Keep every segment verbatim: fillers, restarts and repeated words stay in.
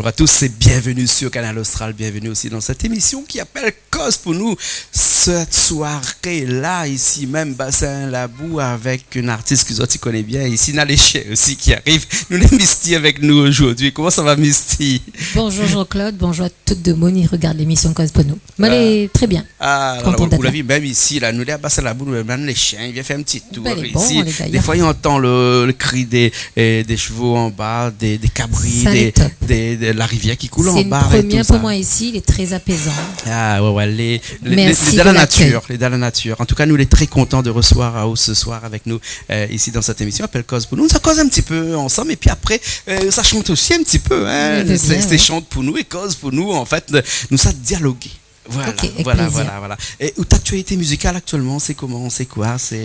Bonjour à tous et bienvenue sur Kanal Austral. Bienvenue aussi dans cette émission ki apèl Koz pou nou. Sèt soiré-la, isi mèm, Bassin Labou, avèk in artis ke zot i koné bien. Isi, na Léchien osi ki ariv. Nou néna Misty avèk nou zordi. Koman sa va, Misty ? Bonjour Jean-Claude, bonjour à tout demoun i rogard lémisyon Koz pou nou. Moin lé trè bien. Ah, kontan d'èt la. Ou la vi, mèm isi la, nou lé a Bassin Labou, nou, mèm Léchien i vien fé in ti tour isi. Bin, lé bon, lé gayar. Défoi i antann le, le kri dé, euh, dé shevo anba, dé, dé kabri, sa lé top, dé, dé, la rivièr ki koul anba é tousa. Sé in promièr pou moin isi, lé trè apézan. Ah ouais, ouais, lé, lé, lé, lé dan la natir, lé dan la natir. Mèrsi pou lakèy. An tou ka, nou lé trè kontan de resevoir aou se soir avèk nou, euh, isi dan sèt émisyon i apèl Koz pou nou. Nou sa koz in ti pé ansanm épi apré, euh, sa shant osi in ti pé, hein. Mé bien, sé, sé shant pou nou é koz pou nou, an fèt, nou sa dialogé. Voilà, voilà, voilà, voilà. OK, avèk plézir. É out aktialité mizikal aktièlman, sé koman, sé koi, sé...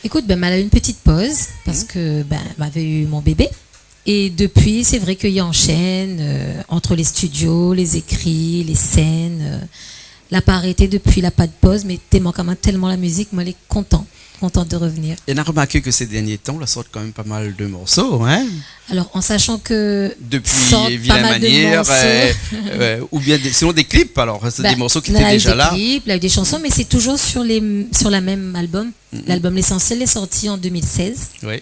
Ékout, bin, ma la u in ti poz parske, bin, mavé u mon bébé. É dopi, sé vré ke i anshèn, euh, ant lé studio, lé zékri, lé sèn, euh, la pa arété dopi, la pa de poz, mé té mank amoin tèlman la mizik, moin lé kontan, kontan de revenir. É na romarké ke sé dèrnié tan, la sort kan mèm pa mal de morso, hein ? Alor, an sashan ke... Dopi sort pa mal de morso. Vilain manièr, euh, euh, oubien dé, sinon dé klip, alor, sé dé morso ki té déza la. Bin, la u dé klip, la u dé shanson, mé sé touzour sur lé, sur la mèm album. Mhm. L'album L'Essentiel lé sorti an deux mille seize. Oui.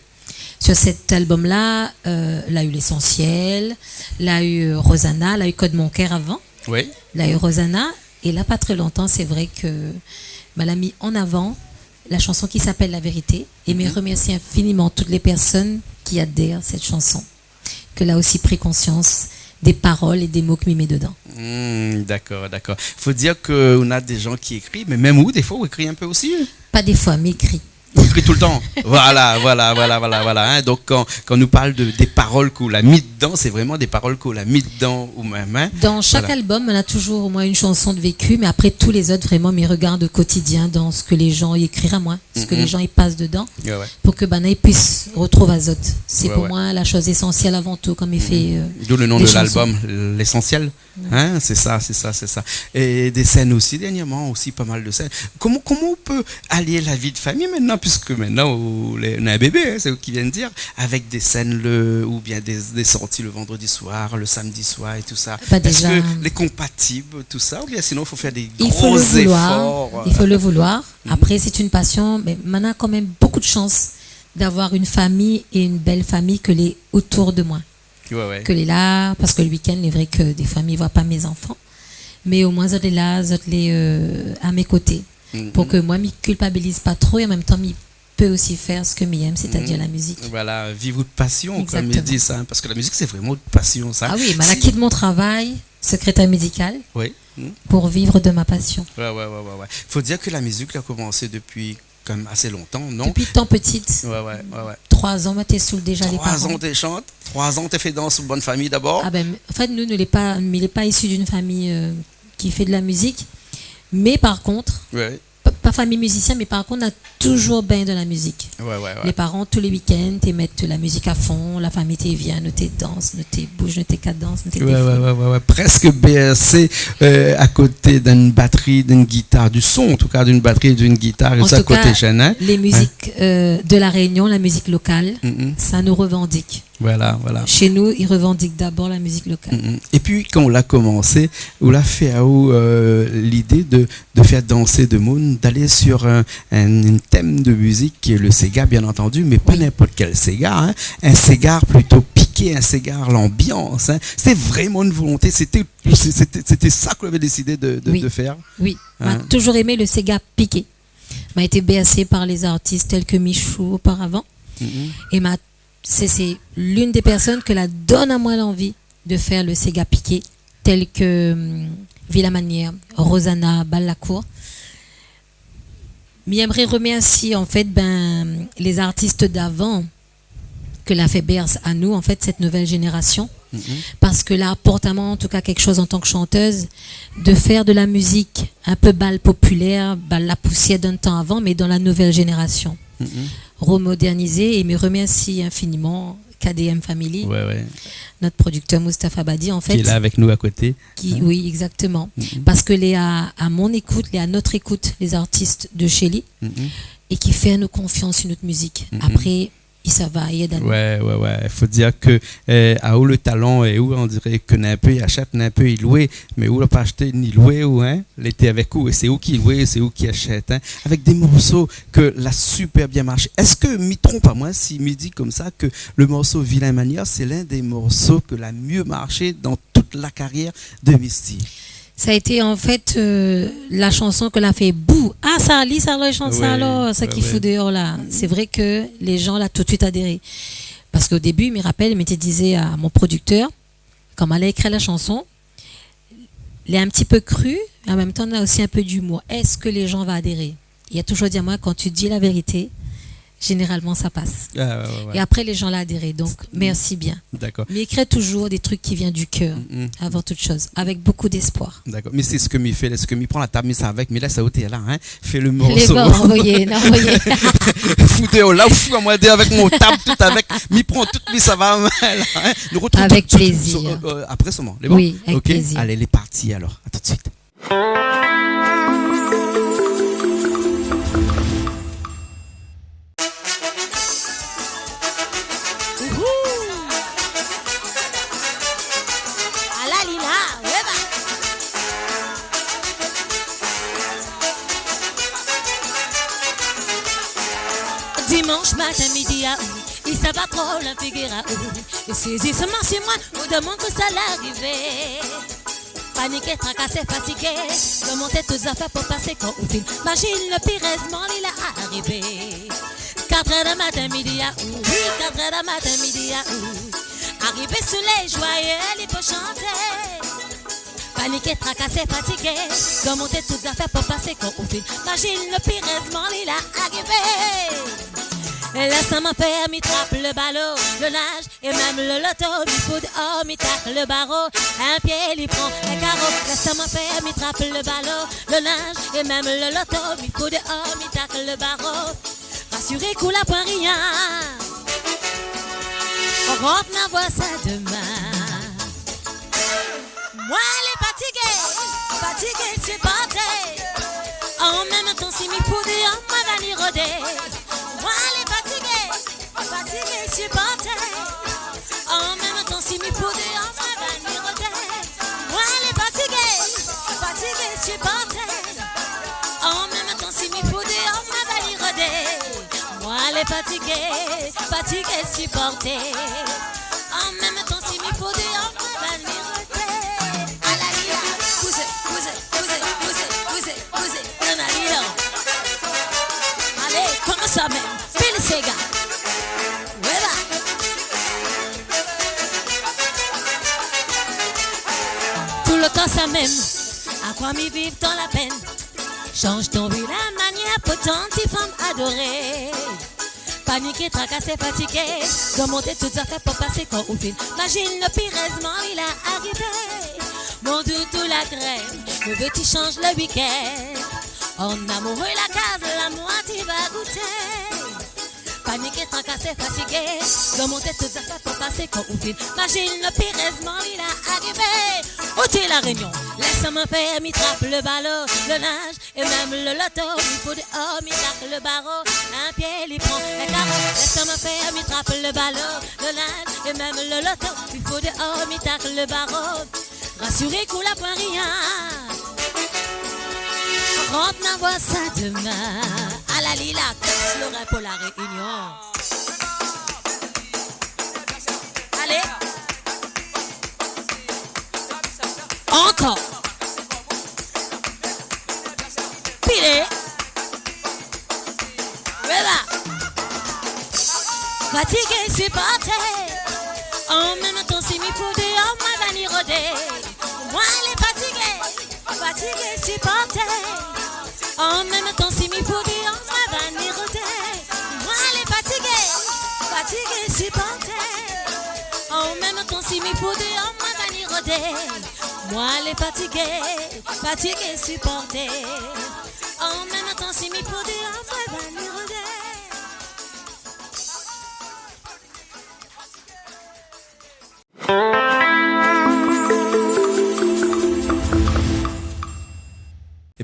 Sur sèt album-la, euh, la u L'Essentiel, la u, euh, Rosanna, la u Code Mon Cœur avan. Oui. La u Rosanna, é la pa trè lontan, sé vré ke ma la mi an avan la shanson ki apèl La Vérité, é mi remèrsi infiniman tout lé pèrsone ki adèr sèt shanson, ke la osi pri konsians dé parol é dé mo ke mi mèt dedan. Hmm, dakor, dakor. Fo dir ke ou na dé jan ki ékri, mé mèm ou, défoi, ou ékri in pé osi, hein ? Pa défoi, mi ékri. Ou ékri toultan. Voilà, voilà, voilà, voilà, voilà, hein. Donk, kan, kan nou parl de, dé parol ke ou la mi dedan, sé vréman dé parol ke ou la mi dedan ou mèm, hein. Voilà. Dan shak album, na touzour omoin in shanson de véku, mé apré, tout lé zot, vréman, mi rogard o kotidien dan sak lé jan i ékri amoin, sak lé jan i pas dedan, pou ke banna i puis retrouv azot. Sé pou moin la shoz ésansièl avan tou, kan mi fé, euh, dé shanson. D'où le nom de l'album, L'Essentiel. Hein, sé sa, sé sa, sé sa. É dé sèn osi, dèrnièrman osi, pa mal de sèn. Koman, koman ou pé alié la vi de famiy mintnan, puiske mintnan ou lé, ou na in bébé, hein, sé ou ki vien de dir, avèk dé sèn le, oubien dé, dé sorti le vandredi soir, le samedi soir é tousa ? Ba, déza, èske lé konpatib, tousa, oubien sinon i fo fé dé gro zéfor, euh ? I fo le vouloir. I fo le vouloir. Mhm. Apré, sé in pasion, mé ma na kan mèm bonpé de shans d'avoir in famiy é in bèl famiy ke lé otour de moin. Ouais, ouais. Ke lé la, parske le week-end, lé vré ke défoi, mi voi pa mé zanfan. Mé omoin, zot lé la, zot lé, euh, a mé koté. Mhm. Pou ke moin, mi kilpabiliz pa tro é an mèm tan, mi pé osi fé sak mi èm, sétadir la mizik. Voilà, viv out pasion, konm i di sa, hein, parske la mizik, sé vréman out pasion, sa. Exactement. Ah oui, ma la kit mon travay, sekrétèr mizikal, pou viv de ma pasion. Ouais, ouais, ouais, ouais, ouais. Fo dir ke la mizik la komansé dopi kan mèm asé lontan, non ? Dopi tan ptit. Ouais, ouais, ouais, ouais. Troi zan, moin té soul déza lé paran. Troi zan té shant, troi zan té fé dans bann famiy dabor ? Ah bin, an fèt, nou, nou lé pa, mi lé pa isi d'in famiy, euh, ki fé de la mizik. Mé par kont, pa, pa famiy mizisien, mé par kont, nou la touzour bingn dan la mizik. Ouais, ouais, ouais. Lé paran, tou lé week-end, té mèt la mizik a fon, la famiy té vien, nou té dans, nou té bouz, nou té kadans, nou té défé. Ouais, ouais, ouais, ouais. Prèsk bèrsé, euh, a koté d'in batri, d'in gitar, du son, an tou ka, d'in batri, d'in gitar, é sa, koté jenn, hein. An tou ka, lé mizik, euh, de La Réunion, la mizik lokal, sa nou revandik. Voilà, voilà. Shé nou, i revandik dabor la mizik lokal. Mm, mm. Épi, kan ou la komansé, ou la fé aou, euh, lidé de, de fé dansé demoun, d'alé sur in, in, in tèm de mizik ki lé le séga, bien antandi, mé pa ninport kèl séga, hein. In séga plito piké, in séga lanbians, hein. Sété vréman in volonté, sété, sété, sété sa ke ou lavé désidé de, de, de fèr. Oui, oui. Hein ? Ma touzour èm le séga piké. Ma été bèrsé par lé zartis tèl ke Michou oparavan. Mm, mm. É ma Sé, sé l'une des personnes ke la donn amoin lanvi de fèr le séga piké, tèl ke, hum, Vila Manière, Rosanna, Bal la Kour. Mi èmré remèrsié, an fèt, bin, lé zartis d'avan ke la fé bèrs anou, an fèt, sèt nouvèl zénérasion, parske la aport amoin, an tou ka, kékshoz an tan ke shantèz, de fèr de la mizik in pé bal popilèr, bal la pousièr d'in tan avan, mé dan la nouvèl zénérasion. Remodèrnizé, é mi remèrsi infiniman K D M Family, nout prodiktèr Mustapha Badi, an fèt. Ki lé la avèk nou a koté. Ki, oui, exactement. Parske lé a, a mon ékout, lé a nout ékout, lé zartis de shé li, é ki fé anou konfians si nout mizik. Apré, ki sava ayèr dan le... Ouais, ouais, ouais. Fo dir ke, euh, aou le talan, é ou, on diré ke na in pé i ashèt, na in pé i lwé, mé ou la pa ashté ni lwé, ou, hein. Lété avèk ou, é sé ou ki lwé, sé ou ki ashèt, hein. Avèk dé morso ke la super bien marshé. Èske mi tronp pa moin si mi di konmsa ke le morso Vilain Manièr, sé l'un dé morso ke la myé marshé dan tout la karyèr de Misty ? Sa la été, an fèt, euh, la shanson ke la fé bou. Ah, sa, li, sa, la shanson, ouais, alor, sa ki fout déor la. Sé vré ke lé jan la tout suit adéré. Parske o débi, mi rapèl, mi té dizé a mon prodiktèr, kan ma la ékri la shanson, lé in ti pé kru, é an mèm tan, na osi in pé d'imour. Èske lé jan va adéré ? Li la toujour di amoin, kan ou di la vérité, zénéralman, sa i pas. Ah, ouais, ouais, ouais. É apré, lé jan la adéré. Donk, mèrsi bien. Dakor. Mi ékri toujour dé trik ki vien du kèr, avan tout shoz, avèk bonpé d'èspoir. Dakor. Mé sé sak mi fé, lès ke mi pran la tab, mi sa avèk, mi lès aou té la, hein. Fé le morso. Lé bon, anvoyé, non, anvoyé. Fout déor la, ou fout amoin déor avèk mon tab, tout avèk. Mi pran tout, mi sava, la, hein. Nou artrouv tout, tout, tout, euh, euh, apré solman. Avèk plézir. Lé bon ? Oui, avèk plézir. Ok. Alé, lé parti alor. A tout de suit. Ouhou. Ala li la, ouais, ba. Dimansh matin, midi, ah, i sava tro la figir, ah, i sézi solman si moin, ou domann kosa la arivé. Paniké, trakasé, fatigé, dan mon tèt tout zafèr pou pasé kan ou fine. Mazine le pir, érèzman li la arivé. Katrèr di matin, midi, ah, oui, katrèr di matin, midi, ah, oui. Arivé solèy zwaye, li pou shanté. Paniké, trakasé, fatigé, dan mon tèt tout zafèr pou pasé kan ou fine. Mazine le pir, érèzman li la arivé. Lès amoin fé, mi trap le balo, le naz, é mèm le loto, mi fout déor, mi tak le baro. In pié li pran in karo, lès amoin fé, mi trap le balo, le naz, é mèm le loto, mi fout déor, mi tak le baro. Rasiré k'ou la poin rien. Rant, na voir sa domin. Moin lé fatigé, fatigé siporté. An mèm tan, si mi fout déor, moin va ni rodé. Moin lé fatigé, fatigé siporté. An mèm tan, si mi fout déor, moin va ni rodé. Moin lé fatigé, fatigé siporté. An mèm tan, si mi fout déor, moin va ni rodé. Moin lé fatigé, fatigé siporté. An mèm tan, si mi fout déor, moin va ni rodé. Ala li la, bouzé, bouzé, bouzé, bouzé, bouzé, bouzé, ala li la. Alé, konmsa mèm, fé le séga. Ouais, ba. Tout le tan sa mèm, akoz mi viv dan la pèn ? Shanj ton vi, la manièr pou ton ti fanm adoré. Paniké, trakasé, fatigé, dan mon tèt tout zafèr pou pasé kan ou fine. Mazine le pir, érèzman li la arivé. Mon doudou la grèv, mi vé ti shanj le week-end. An amouré la kaz, la moitié va gouté. Paniké, trakasé, fatigé, dan mon tèt tout zafèr pou pasé kan ou fine. Mazine le pir, érèzman li la arivé. Oté La Rényon, lès amoin fé, mi trap le balo, le naz, é mèm le loto, mi fout déor, mi tak le baro. In pié li pran in karo, lès amoin fé, mi trap le balo, le naz, é mèm le loto, mi fout déor, mi tak le baro. Rasiré k'ou la poin rien. Rant, na voir sa domin. Ala li la, kas le rin pou La Rényon. Alé. Ankor. Pilé. Voilà. Fatigé siporté. An mèm tan, si mi fout déor, moin va ni rodé. Moin lé fatigé, fatigé siporté. An mèm tan, si mi fout déor, moin va ni rodé. Moin lé fatigé, fatigé siporté. An mèm tan, si mi fout déor, moin va ni rodé. Moin lé fatigé, fatigé siporté. An mèm tan, si mi fout déor, moin va ni rodé.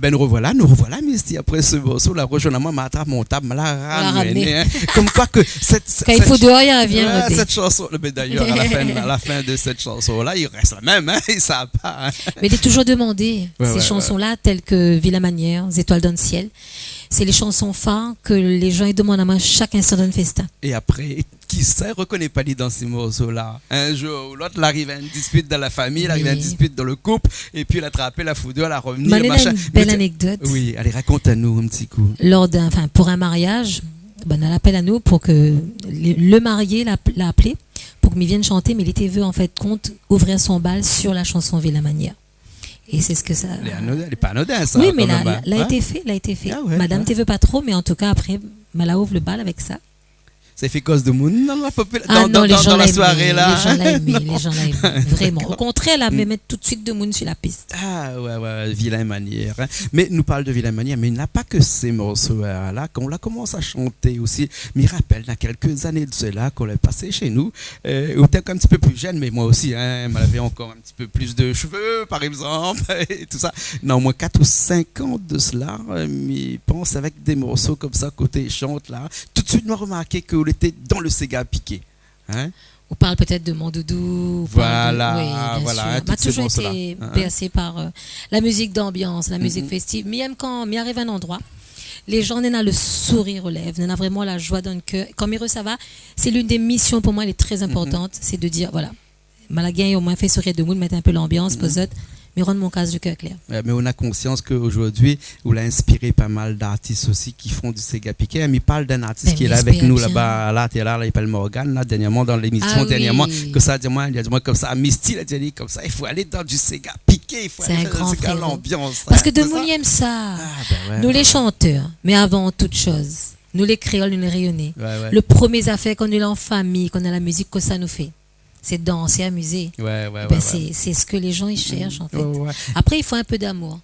Bin, nou rovoila, nou rovoila, Misty, apré se morso la, rozoinn amoin, ma trap mon tab, ma la ramné, in. Ou la ramné. Kom koi ke sèt, sèt, kan i fo déor, i vien rodé. Sèt shanson, bin, dayèr, a la fin, a la fin de sèt shanson la, i rès la mèm, in, i sava pa, in. Mé lé touzour demandé, sé shanson la, tèl ke Vilaine manièr, Zétoil dan le sièl. Sé lé shanson far ke lé jan i demann amoin shak instan dan le fèstin. É apré, kisa i rokoné pa li dan se morso la ? In zour ou lot, la ariv in dispit dan la fami, la ariv in dispit dan le koup, épi la trap la foudèr, la rovni, machin. Mé néna in bèl anekdot. Oui, alé, rakont anou in ti kou. Lor d'in, anfin, pou in mariaz, bin, la apèl anou pou ke le, le marié la, la apèl pou ke mi vien shanté, mé li té vé, an fin de kont, ouvèr son bal sur la shanson Vilaine manièr. É sé sak sa... Lé anodin, lé pa anodin, sa, kan mèm, in. Oui, mé la, la été fé, la été fé. Ah ouais, ouais. Madam té vé pa tro, mé an tou ka, apré, ma la ouv le bal avèk sa. Sa la fé koz demoun dan la popila-, dan, dan, dan la soiré la, in ? Ah non, lé jan la émé, lé jan la émé, lé jan la émé, vréman. Dakor. O kontrèr, la mèt tout suit demoun sur la pis. Ah ouais, ouais, ouais, Vilaine manièr, in. Mé nou parl de Vilaine manièr, mé na pa ke se morso la. Kan ou la komans a shanté osi, mi rapèl, na kèlk zané de sela, kan ou la pasé shé nou, euh, ou té in ti pé pli jenn, mé moin osi, in, moin lavé ankor in ti pé plis de shové, par égzanp, é tousa. Na omoin kat ou sink an de sela, euh, mi pans, avèk dé morso konmsa, koté shant la, tout suit, moin la romarké ke ou lété dan le séga piké. In ? Ou parl pétèt de Mon Doudou, ou parl de... Voilà, oui, bien sûr. Voilà, in, tout se morso la. Ma touzour été bèrsé par, euh, la mizik d'anbians, la mizik féstiv. Mi èm kan mi ariv in landroi, lé jan néna le sourir o lèv, néna vréman la joi dan le kèr. Kan mi rosava, sé l'une des missions pou moin, lé trè inportan, sé de dir, voilà, ma la gingn omoin fé sourir demoun, mèt in pé lanbians, pou zot, mi rann mon kaz de kèr klèr. Ouais, mé ou na konsians ke zordi, ou la inspiré pa mal d'artis osi ki fé du séga piké. Mi parl d'in artis ki lé la avèk nou laba, la, té la, la, li apèl Morgan, la, dèrnièrman, dan lémision, dèrnièrman, ke sa la di amoin, li la di amoin konmsa, Misty, la di ali konmsa, i fo alé dan du séga piké, i fo alé dan le séga lanbians, in, tousa. Sé in gran frèr. Parske demoun i èm sa. Ah, bin ouais, ouais. Nou lé shantèr, mé avan tout shoz, nou lé kréol, nou lé rényoné. Ouais, ouais. Le promié zafèr, kan nou lé an fami, kan nou na la mizik, kosa nou fé ? Sé dansé, amizé. Ouais, ouais, ouais. Ébin, sé, sé sak lé jan i shèrsh, an fèt. Ouais, ouais. Apré, i fo in pé d'amour.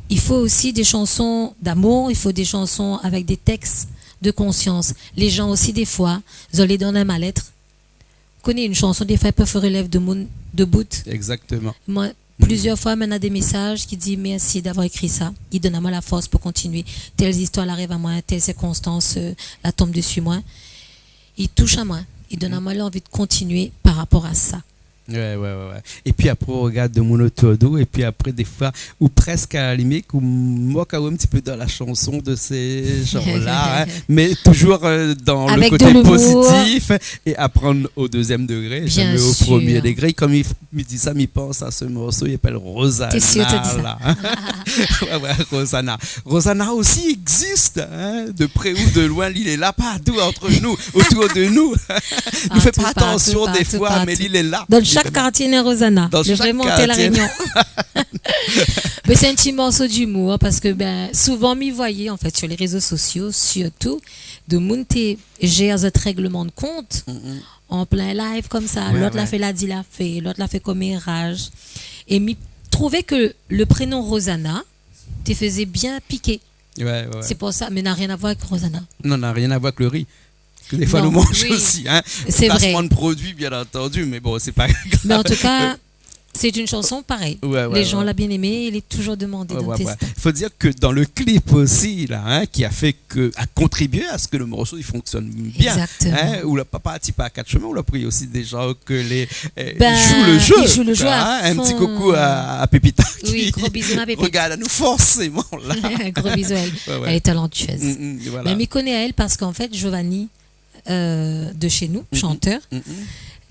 I fo osi dé shanson d'amour, i fo dé shanson avèk dé tèks de konsians. Lé jan osi, défoi, zot lé dan in malèt. Koné, in shanson, défoi, i pé fé relèv demoun debout. Exactement. Moin, plizièr foi, mi néna dé mésaz ki di : « Mèrsi d'avoir ékri sa. » I donn amoin la fors pou kontinié. Tèl zistoir la ariv amoin, tèl sirkonstans, euh, la tonm desi moin. I toush amoin. I donn amoin lanvi de kontinié par rapor a sa. Ouais, ouais, ouais, ouais. Épi apré, ou rogard demoun otour d'ou, épi apré, défoi, ou prèsk a la limit, ou mok aou in ti pé dan la shanson de sé jan-la, in, mé touzour, euh, dan le koté pozitif é aprann o dézièm degré, zamé o promié degré. Bien sûr. Kom mi, mi di sa, mi pans a se morso, i apèl Rosanna, la, in. Té sir ou té di sa. Ouais, ouais, Rosanna. Rosanna osi i égzis, in, de pré ou de loin, li lé la, partou, ant nou, otour de nou. Nou fé pa atansion défoi, mé li lé la. Partou, partou, partou. Dan shak kartié, néna Rosanna. Dan shak kartié. Lé vréman antèr La Rényon. Mé sé in ti morso d'imour, parske, bin, souvan, mi voyé, an fèt, sur lé rézo sosio, sirtou, demoun té jèr zot règleman de kont an plin live konmsa. Ouais, lot la fé, la di, la fé, lot la fé koméraz. É mi trouvé ke le prénom Rosanna té fézé bien piké. Ouais, ouais, ouais. Sé pou sa, mé na rien a voir avèk Rosanna. Non, na rien a voir avèk le ri. Ke défoi nou manz osi, in. Non, oui. Sé vré. Plasman de produi, bien antandi, mé bon, sé pa grav. Mé an tou ka, sé in shanson parèy. Ouais, ouais, ouais. Lé jan la bien émé, lé touzour demandé dan le fèstin. Ouais, ouais, ouais. Fo dir ke dan le klip osi, la, in, ki la fé ke, la kontribié a se ke le morso i fonksionn bien, in. Exactement. Ou la pa parti par kat shemin, ou la pri osi dé jan ke lé, euh, i zoué le jeu, i zoué le jeu a fon. Bin, in ti koukou a, a Pépita ki rogard anou forséman la. Oui, gro bizou a èl. Ouais, ouais. Èl lé talantuèz. Mm, mm, voilà. Mé mi koné aèl parske, an fèt, Giovanni, euh, de shé nou, shantèr,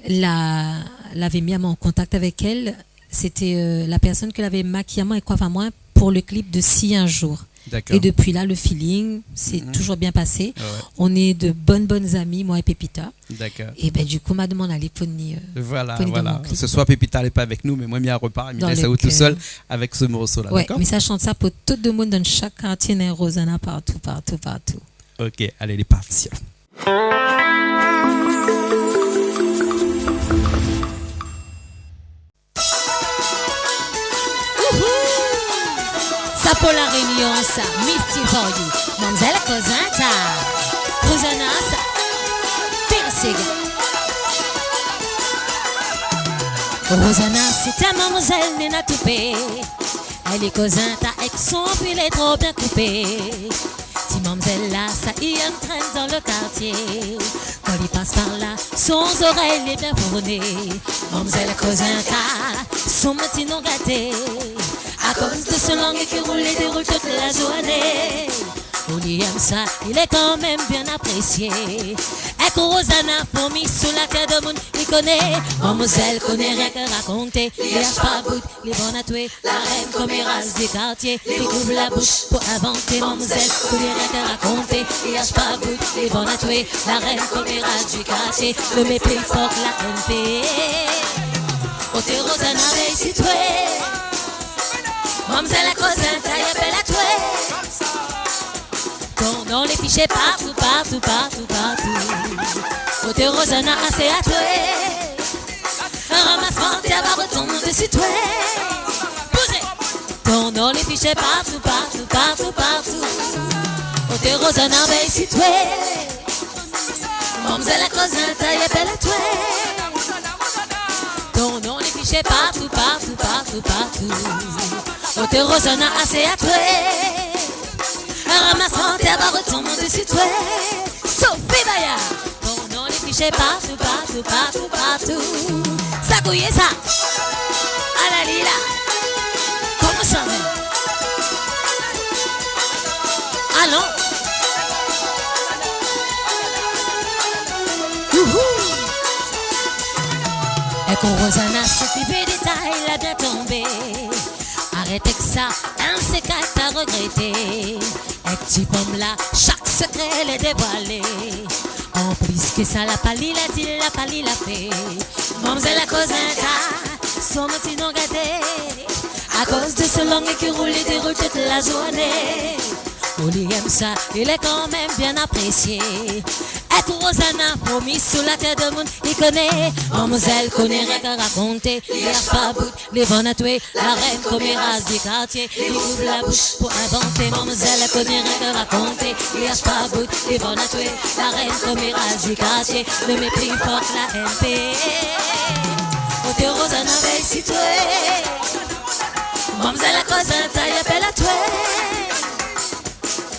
la, lavé mi amoin an kontak avèk èl. Sété, euh, la pèrsone ke lavé makiy amoin é koif amoin pou le klip de Si un jour. Dakor. É dopi la, le feeling, sé touzour bien pasé. Ouais, ouais. On est de bonnes, bonnes amies, moin é Pépita. Dakor. É bin, du kou, ma demann ali pou ni, euh, pou ni dan mon klip. Voilà, voilà. Se soir, Pépita lé pa avèk nou, mé moin, mi repar, mi lès aou tousèl avèk se morso-la, dakor ? Ouais, mé sa, shant sa pou tout demoun dan shak kartié, néna Rosanna partou, partou, partou. Ok, alé, lé parti. Wouhou ! Sa pou La Rényon, sa, Misty for you. Mamzèl Kozanta. Rosanna, sa. Pil séga. Rosanna, sé in mamzèl néna toupé. Èl i koz in ta èk son pil lé tro bien koupé. Ti mamzèl la, sa i antrèn dan le kartié. Kan li pas par la, son zorèy lé bien fourné. Mamzèl i koz in ta, son ti non gaté. Akoz de son lang ki roul é déroul tout la zourné. Ou li èm sa, li lé kanmèm bien aprésié. Èk Rozana, fourmi sou la tèr, demoun i koné. Mamzèl koné rienk rakonté, li ash pa bout, li vann atoué. La rèn koméraz di kartié, li kouv la boush pou invanté. Mamzèl koné rienk rakonté, li ash pa bout, li vann atoué. La rèn koméraz di kartié, le mépri for la N P. Oté Rozana, vèy si toué. Mamzèl la koz in ta, i apèl atoué. Ton non lé fiché partou, partou, partou, partou. Oté Rozana, asé atoué. Ramas par tèr, va rotonm dsi toué. Bouzé. Ton non lé fiché partou, partou, partou, partou. Oté Rozana, vèy si toué. Mamzèl la koz in ta, i apèl atoué. Ton non lé fiché partou, partou, partou, partou. Oté Rozana, asé atoué. Ramas par tèr, va rotonm dsi toué. Sophie Bayard. Ton non lé fiché partou, partou, partou, partou. Sa kouyé sa. Ala li la. Koman sa mèm ? Alon. Youhou. Èk Rozana, si ti vé détay la bien tonbé. Arèt èk sa, in sékat ta rogrété. Èk ti fanm la, shak sékré lé dévoilé. An plis ke sa, la pa li la di, la pa li la fé. Mamzèl la koz in ta, son ti non gaté. Akoz de son lang ki roul é déroul tout la zourné. Ou li èm sa, li lé kanmèm bien aprésié. Èk Rozana, fourmi sou la tèr, demoun i koné. Mamzèl koné rienk rakonté, li ash pa bout, li vann atoué. La rèn koméraz di kartié, li kouv la boush pou invanté. Mamzèl koné rienk rakonté, li ash pa bout, li vann atoué. La rèn koméraz di kartié, le mépri for la N P. Oté Rozana, vèy si toué. Mamzèl la koz in ta, i apèl atoué.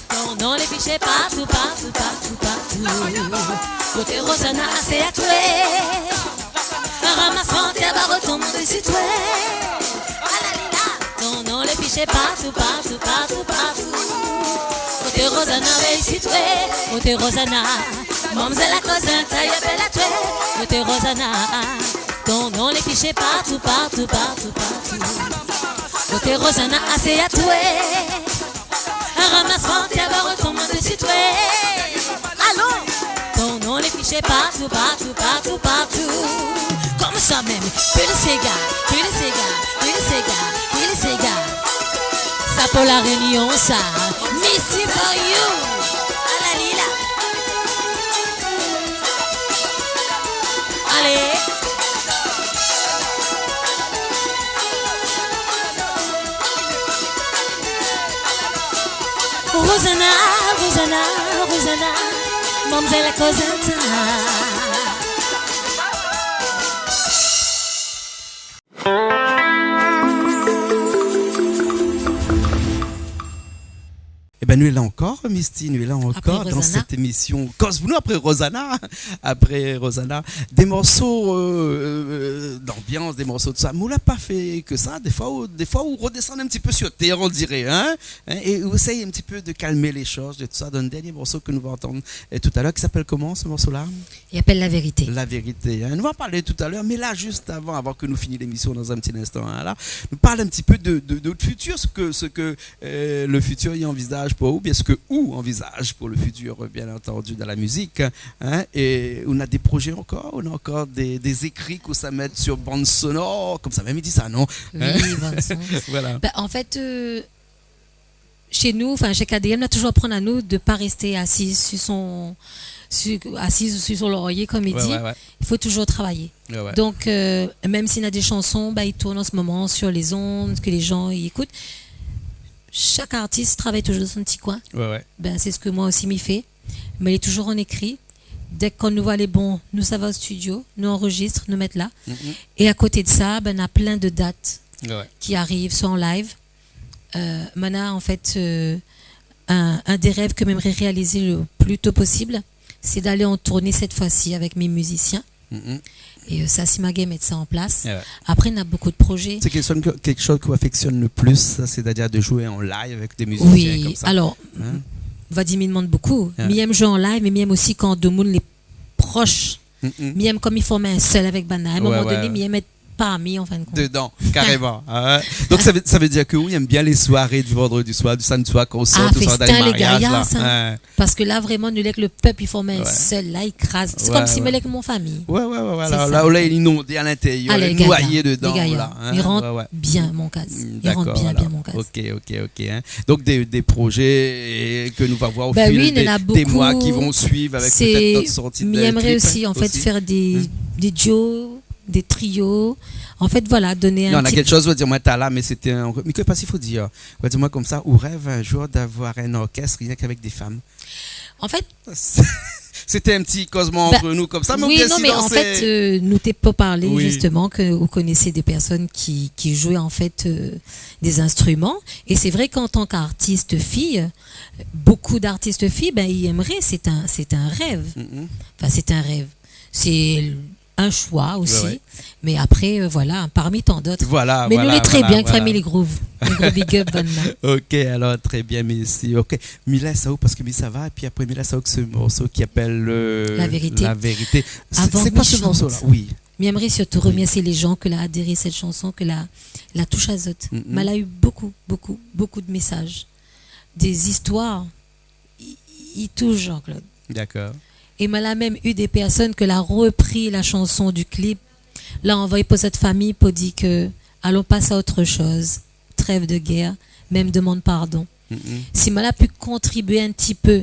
Ton non lé fiché partou, partou, partou, partou. Oté Rozana, asé atoué. Ramas par tèr, va rotonm dsi toué. Ala li la. Ton non lé fiché partou, partou, partou, partou. Oté Rozana, vèy si toué. Oté Rozana. Mamzèl la koz in ta, i apèl atoué. Oté Rozana. Ton non lé fiché partou, partou, partou, partou. Oté Rozana, asé atoué. Ramas par tèr, va rotonm dsi toué. Alon. Ton non lé fiché partou, partou, partou, partou. Koman sa mèm. Pil séga, pil séga, pil séga, pil séga. Sa pou La Rényon sa. Missy for you. Ala li la. Alé. Rozana, Rozana, Rozana, mamzèl la koz in ta. Ében, nou lé la ankor, Misty, nou lé la ankor dan sèt émisyon Koz pou nou, apré Rozana. Apré Rozana, dé morso, euh, euh, d'anbians, dé morso de sa. Mé ou la pa fé ke sa. Défoi ou, défoi ou rodesann in ti pé sir tèr, on diré, in, in, é ou éséy in ti pé de kalm lé shoz, de tout sa, dan le dèrnié morso ke nou va antann, euh, talèr, ki apèl koman, se morso-la ? I apèl La Vérité. La Vérité, in. Nou va parl talèr, mé la, zis avan, avan ke nou fini lémisyon dan in ti linstan, in, la, nou parl in ti pé de, de, de out fitir, se ke, se ke, euh, le fitir i anvizaz pou ou, oubien se ke ou anvizaz pou le fitir, bien antandi, dan la mizik, in. É ou na dé projé ankor, ou na ankor dé, dé zékri ke ou sa mèt sir bann sonor, konmsa mèm i di sa, non ? Oui, bann son. Voilà. Bin, an fèt, euh, shé nou, anfin, shé K D M, nou la touzour aprann anou de pa rès asiz si son, si, asiz si son lorié, konm i di. Ouais, ouais. I fo touzour travay. Ouais, ouais. Donk, euh, mèm si na dé shanson, ba, i tourn an se moman sir lé zond, ke lé zan i ékout, shak artis i travay touzour dan son ti koin. Ouais, ouais. Bin, sé sak moin osi mi fé. Mé lé touzour an ékri. Dèk kan nou voi lé bon, nou sava o studio, nou anrozistr, nou mèt la. Mhm. É a koté de sa, bin, na plin de dat ki ariv, soi an live, Euh, moin néna, an fèt, euh, in, inn dé rèv ke mi èmré réalizé le pli to posib, sé d'alé an tourné sèt foi-si avèk mé mizisien. Mhm. É, euh, sa, si ma gingn mèt sa an plas. Ah ouais. Apré, néna bonpé de projé. Sé kékshoz ke, kékshoz ke ou afèksyone le pli, sa, sétadir de zoué an live avèk dé mizisien konmsa ? Oui, alor, va di mi demann bonpé. Ah. Mi èm zoué an live, mé mi èm osi kan demoun lé prosh. Mm, mm. Mi èm kom i form in sèl avèk banna. A in moman doné, ouais, mi èm èt parmi, an fin de kont. Dedan, karéman. Ah ouais. Donk sa vé, sa vé dir ke ou i èm bien lé soiré du vandredi soir, du samdi soir, kan ou sort, ou sort dan lé mariaz, la. Ah, festin, lé gayar, sa. Ouais. Parske la, vréman, nou lé èk le pèp, i form in sèl, la, i kraz. Sé kom si mi lé èk mon fami. Ouais, ouais, ouais, ouais. Sé sa. La, la, ou lé inondé a lintérieur, ou lé noyé dedan, la, hein. Ah, lé gayar. I rant bien mon kaz. Mm, dakor, bien mon kaz. Ok, ok, ok, hein. Donk dé, dé projé ke nou va voir o fil dé, dé moi ki vont suiv avèk pétèt dot sorti de klip osi. Bin oui, néna bonpé. Sé, mi èmré osi, an fèt, fèr dé, dé duo, dé trio. An fèt, voilà, doné in ti... Non, néna kékshoz, ou va dir, moin, talèr, mé sété in, mé ke, pa si fo dir. Ou va dir amoin konmsa, ou rèv in zour d'avoir in orkès rienk avèk dé fanm. An fèt, sété in ti kozman ant nou konmsa, mé oui, non, mé an fèt, euh, nou té pa parlé zistoman ke ou koné dé pèrsone ki, ki zoué, an fèt, euh, dé zinstriman. É sé vré k'an tan k'artis fi, bonpé d'artis fi, bin, i èmré, sé in, sé in rèv. Mm, mm. Anfin, sé in rèv. Sé in shoi osi. Ouais, ouais. Mé apré, euh, voilà, parmi tan dot. Voilà, voilà, voilà. Mé nou lé trè bien èk Family Groove. In gro big up, banna. Ok, alor, trè bien, mèrsi. Ok, mi lès aou parske mi sava, épi apré mi lès aou èk se morso ki apèl, euh, La Vérité. La Vérité. Sé, sé koi se morso-la ? Avan ke mi shant, oui, mi èmré sirtou remèrsié lé zan ke la adéré sèt shanson, ke la, la toush azot. Mm, mm. Moin la u bonpé, bonpé, bonpé de mésaz, dé zistoir i, i toush Jean-Claude. Dakor. É moin la mèm u dé pèrsone ke la repri la shanson du klip, la anvoy pou zot fami pou dir ke alon pas a ot shoz, trèv de gèr, mèm demann pardon. Mm, mm. Si moin la pu kontribié in ti pé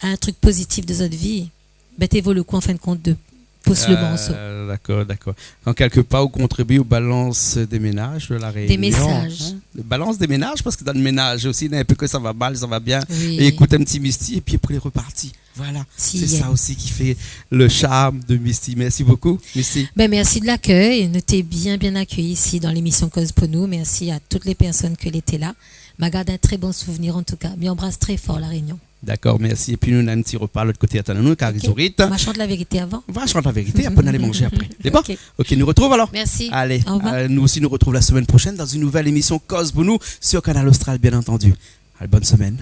a in trik pozitif de zot vi, bin, té vo le kou, an fin de kont, de pous le morso. Ah, dakor, dakor. An kèk par, ou kontribié o balans dé ménaz de La Rényon, hein ? Dé mésaz. Balans dé ménaz, parske dan le ménaz osi, néna in pé ke sa va mal, sa va bien. Oui. É ékout in ti Misty, épi apré, lé reparti. Voilà. Sé sa osi ki fé le sharm de Misty. Mèrsi bonpé, Misty. Bin, mèrsi de lakèy. Nou té bien, bien akèy isi dan lémisyon Koz pou nou. Mèrsi a tout lé pèrsone ke lété la. Ma gard in trè bon souvnir, an tou ka. Mi anbras trè for La Rényon. Dakor, mèrsi. Épi nou, néna in ti repa lot koté, atann anou, kari zourit. Ok. Ma shant La Vérité avan. Va shant La Vérité, apré nou alé manzé apré. Sé bon ? Ok. Ok, nou retrouv alor. Mèrsi. Alé, euh, nou osi, nou retrouv la semèn proshèn dan in nouvèl émisyon Koz pou nou sur Kanal Austral, bien antandi. Alé, bone semèn.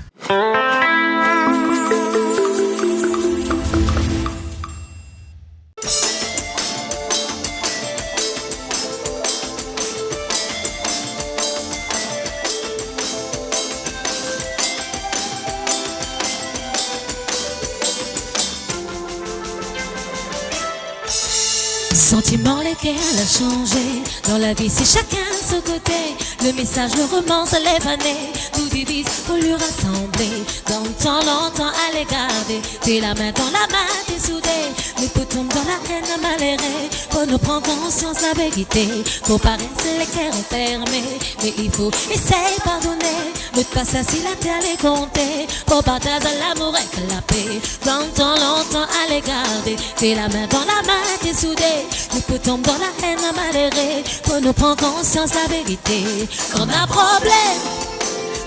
Santiman lékèl la shanzé, dan la vi sé shakinn son koté. Le mésaz, le roman, sa lé fané, tout diviz pou li rasanblé. Dan tan lontan alé gardé, té la min dan la min, té soudé. Mé pou tonm dan la hèn, maléré, fo nou pran konsyans la vérité. Fo pa rès lé kèr fèrmé, mé i fo éséy pardoné. Nout pasaz si la tèr lé konté, fo partaz lamour èk la pé. Dan tan lontan alé gardé, té la min dan la min, té soudé. Mé pou tonm dan la hèn, maléré, fo nou pran konsyans la vérité. Kan na problèm,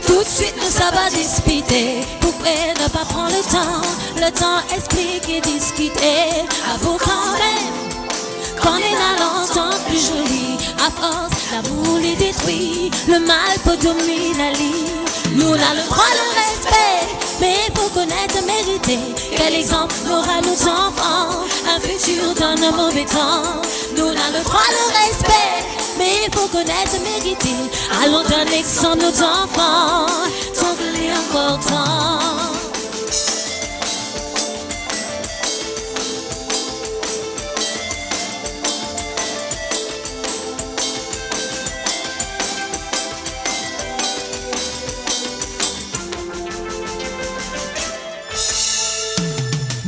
tout suit nou sava dispité. Poukoué ne pa pran le tan, le tan èsplik é diskité ? Avou kanmèm, kan néna lontan pli zoli, a fors lamour li détrui, le mal pou dominé ali. Nou na le droi le rèspé, mé fo konèt mérité. Kèl égzanp nora nout zanfan, in fitir dan in mové tan ? Nou na le droi le rèspé, mé fo konèt mérité. Alon donn égzanp nout zanfan, tank lé ankor tan.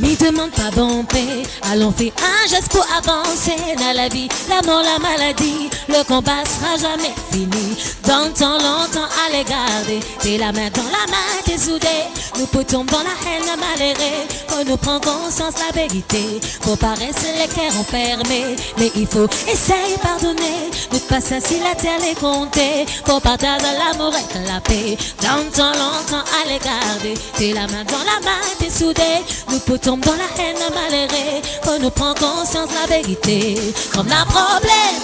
Mi Demann pa bonpé, alon fé in zès pou avansé. Na la vi, la mor, la maladi, le konba sra zamé fini. Dan tan lontan, alé gardé, té la min dan la min, té soudé. Nou pou tonm dan la hèn, maléré, fo nou pran konsians la vérité. Fo pa rès lé kèr anfèrmé, mé i fo éséy pardoné. Nout pasaz si la tèr lé konté, fo partaz lamour èk la pé. Dan tan lontan, alé gardé, té la min dan la min, té soudé. Nou pou tonm dan la hèn, maléré, fo nou pran konsians la vérité. Kan na problèm,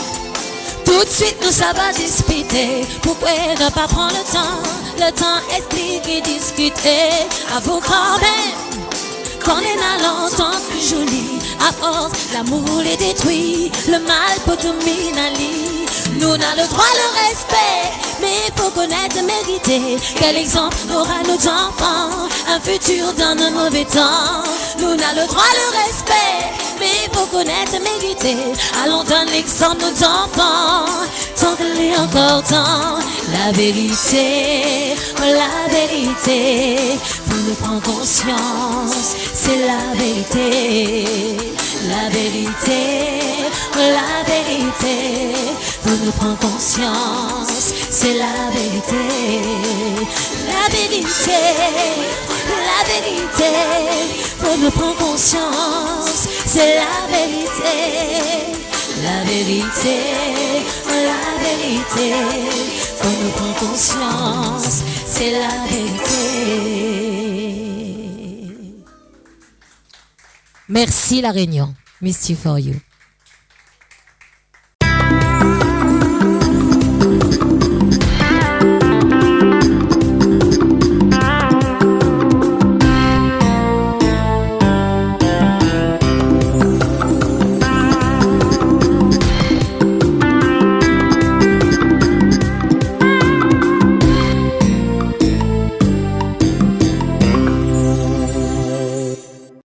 tout suit nou sava dispité. Poukoué nou pa pran le tan, le tan èksplik é diskité? Avou kanmèm, kan néna lantant pli zoli, afors lamour lé détrui, le mal pou domine ali. Nou na le droi le rèspé, mé fo konèt mérité. Kèl égzanp nora nout zanfan, in fitir dan in mové tan? Nou na le droi le rèspé, mé fo konèt mérité. Alon donn légzanp nout zanfan, tan ke lé ankor tan. La vérité, la vérité, fo nou pran konsians, sé la vérité. La vérité, la vérité, fo nou pran konsians, sé la vérité. La vérité, la vérité, fo nou pran konsians, sé la vérité. La vérité, la vérité, fo nou pran konsians, sé la vérité. Mèrsi La Rényon. Misty for you.